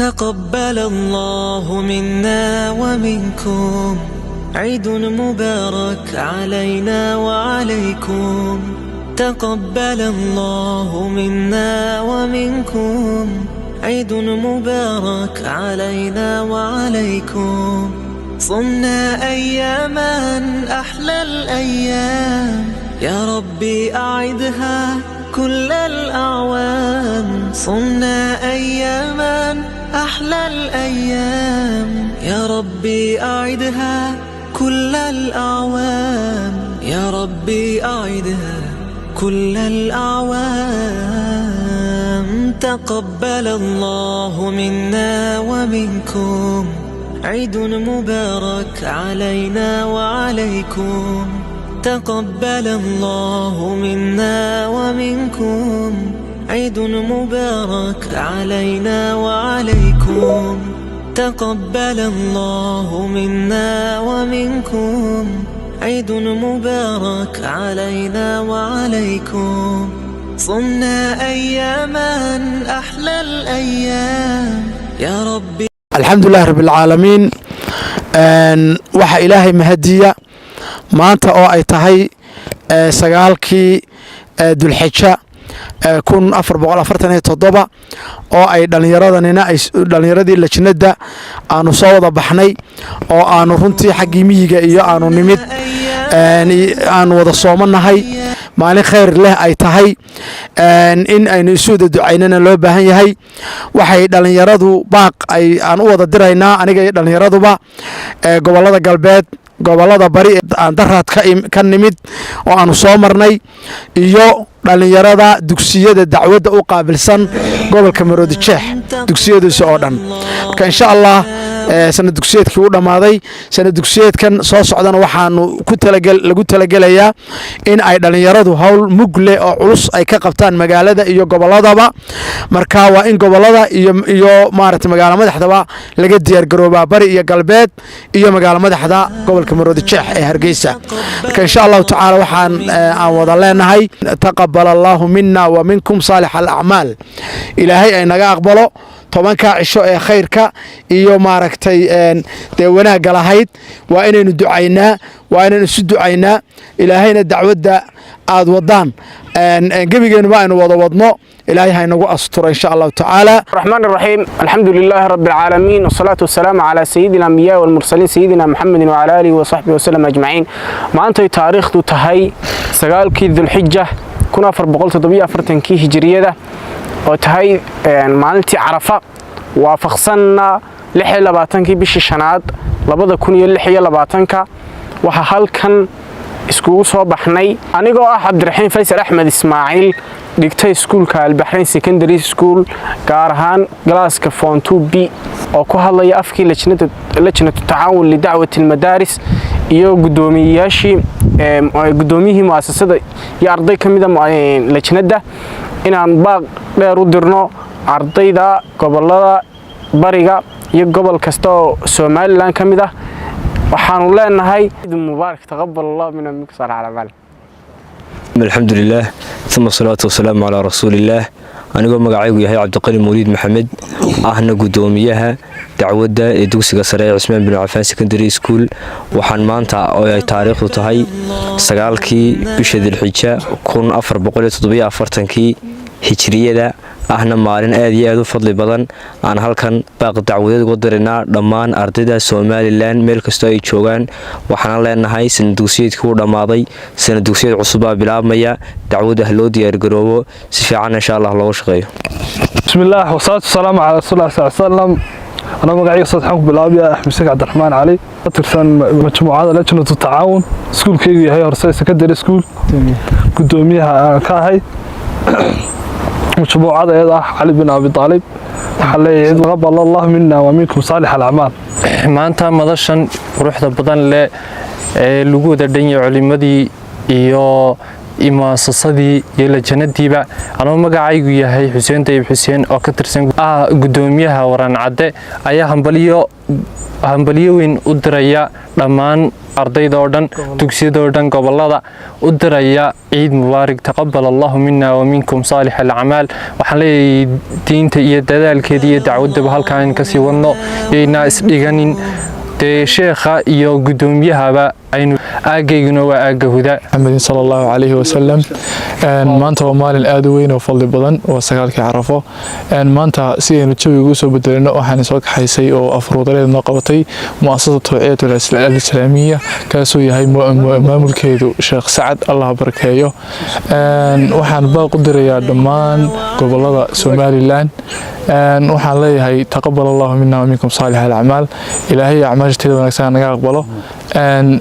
تقبل الله منا ومنكم، عيد مبارك علينا وعليكم. تقبل الله منا ومنكم، عيد مبارك علينا وعليكم. صمنا أياما أحلى الأيام، يا ربي أعدها كل الأعوام. صمنا أياما أحلى الأيام، يا ربي أعدها كل الأعوام، يا ربي أعدها كل الأعوام. تقبل الله منا ومنكم، عيد مبارك علينا وعليكم. تقبل الله منا ومنكم، عيد مبارك علينا وعليكم. تقبل الله منا ومنكم، عيد مبارك علينا وعليكم. صمنا أياما أحلى الأيام، يا ربي. Alxamdulilahi rabbilcaalamiin. Waxaa Ilaahay mahadiya maanta oo ay tahay 9-kii Dulxija 1447 oo ay dhallinyaradanina dhallinyaradii lajnadda aanu soo wada baxnay oo aanu runtii xaggii miyiga iyo aanu nimid, aanu wada soomannahay, maalin khayr leh ay tahay, in aynu isu wada ducaynana loo baahan yahay. Waxay dhallinyaradu baaq ay aan u wada diraynaa, aniga iyo dhallinyaraduba, gobollada galbeed, gobollada bari aan daraad ka nimid oo aanu soo marnay, iyo dhallinyarada dugsiyada dacwadda u qaabilsan gobolka Maroodi Jeex dugsiyadiisa oo dhan. Marka insha Allah sanad dugsiyeedkii u dhammaaday, sanad dugsiyeedkan soo socdana waxaanu lagu talagelayaa in ay dhallinyaradu howl mug leh oo culus ay ka qabtaan magaalada iyo gobolladaba. Marka waa in gobollada iyo maarata magaalo madaxdaba laga diyaargaroobaa, bari iyo galbeed iyo magaalo madaxda gobolka Maroodi Jeex ee Hargeysa. Marka insha Allahu tacaala waxaan aan wada leenahay: taqabal Allahu mina wa minkum saalix alacmaal. Ilaahay ay naga aqbalo 10-kaa cisho ee khayrka iyo maaragtay dee wanaagga lahayd. Waa inaynu ducaynaa, waa inaynu isu ducaynaa. Ilaahayna dacwadda aad wadaan, gebigeenuba aynu wada wadno, Ilaahay haynagu asturo insha Allahu tacaala. الرحمن الرحيم، الحمد لله رب العالمين، والصلاة والسلام على سيدنا الأنبياء والمرسلين، سيدنا محمد وعلى آله وصحبه وسلم أجمعين. Maantay taariikhdu tahay 9-kii Dulxija 1447-kii hijiriyada, oo tahay maalintii Carafa, waafaqsanna 26-kii bishii shanaad 2026-ka, waxaa halkan iskugu soo baxnay anigoo ah Cabdiraxiim Faysal Axmed Ismaaciil, dhigtay iskuulka Albaxrayn Secondary School, gaar ahaan galaaska Form 2 B, oo ku hadlaya afkii lajnatu tacaawun lidacwati almadaaris iyo gudoomiyeyaashii, guddoomiyihii mu'asasada iyo arday ka mida lajnadda, inaan baaq dheer u dirno ardayda gobollada bariga iyo gobol kasta oo Somaliland ka mid ah. Waxaanu leenahay mubaarak, taqabal Allah mina minkum saalix alacmaal. الحمد لله ثم الصلاة والسلام على رسول الله. Anigoo magacaygu yahay Cabdiqani Mawliid Maxamed, ahna guddoomiyaha dacwadda ee dugsiga sare ee Cusmaan bin Cafaan Secondary School, waxaan maanta oo ay taariikhdu tahay 9-kii bisha Dilxija 1447-kii hijriyada, ahna maalin aad iyo aad u fadli badan, aan halkan baaq dacwadeed uga diraynaa dhammaan ardayda Somaliland meel kastoo ay joogaan. Waxaana leenahay sanad dugsiyeedkii u dhammaaday, sanad dugsiyeed cusubbaa bilaabmaya. Dacwadda ha loo diyaargaroobo, si fiican insha Allah looga shaqeeyo. بسم الله والصلاة والسلام على رسول الله صلى الله عليه وسلم. أنا magacayga waxaan ku bilaabaya Axmed Sheekh Cabdiraxmaan Cali, ka tirsan majmuucada lajnatu tacaawun, iskuulkaygu yahay Horse Secondary School, gudoomiyaha aan ka ahay majmuucada eed ah Cali bin Abi Aalib. Waxaa leeyahay: taqabal Allah mina wa minkum saalix alacmaal. Maanta madashan quruxda badan leh ee lagu wada dhan yahay, culimadii iyo Muasasadii iyo lajanadiiba, anuu magacaygu yahay Xuseen Dayib Xuseen oo ka tirsan gudoomiyaha Waran Cadde, ayaa hambalyo weyn u diraya dhammaan ardayda oo dhan, dugsiyada oo dhan, gobolada u diraya. Ciid mubaarak, taqabal Allahu mina wa minkum saalix alacmaal. Waxaan leeyahay diinta iyo dadaalkeeda iyo dacwadaba halkaan kasii wadno, yaynaa isdhiganin dee. Sheekha iyo gudoomiyahaba aynu aagayguna waa aagga Huda. Maxamedin sala Allahu calayhi wasalam. Maanta waa maalin aad u weyn oo fadli badan, waa 9-kii Carafo. Maanta si aynu jawiga ugu soo bedelino, waxaan soo kaxaysay oo afruudareed noo qabatay Muasasada Tawciyat Alislaamiya, kaasoo yahay maamulkeedu Sheekh Sacad, Allah barakeeyo. Waxaan baaq u dirayaa dhammaan gobolada Somaliland. Waxaan leeyahay taqabal Allahu mina wa minkum saalix alacmaal, Ilaahay acmaasha teeda wanaagsan naga aqbalo.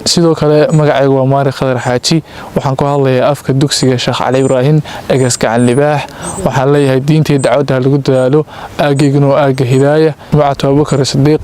Sidoo kale magacaygu waa Maari Khadar Xaaji, waxaan ku hadlayaa afka dugsiga Sheekh Cali Ibraahim Egas Gacan Libaax. Waxaan leeyahay diintii dacwadda ha lagu dadaalo, aagayguna waa aagga Hidaaya, Jumcatu Abubakar Sidiiq.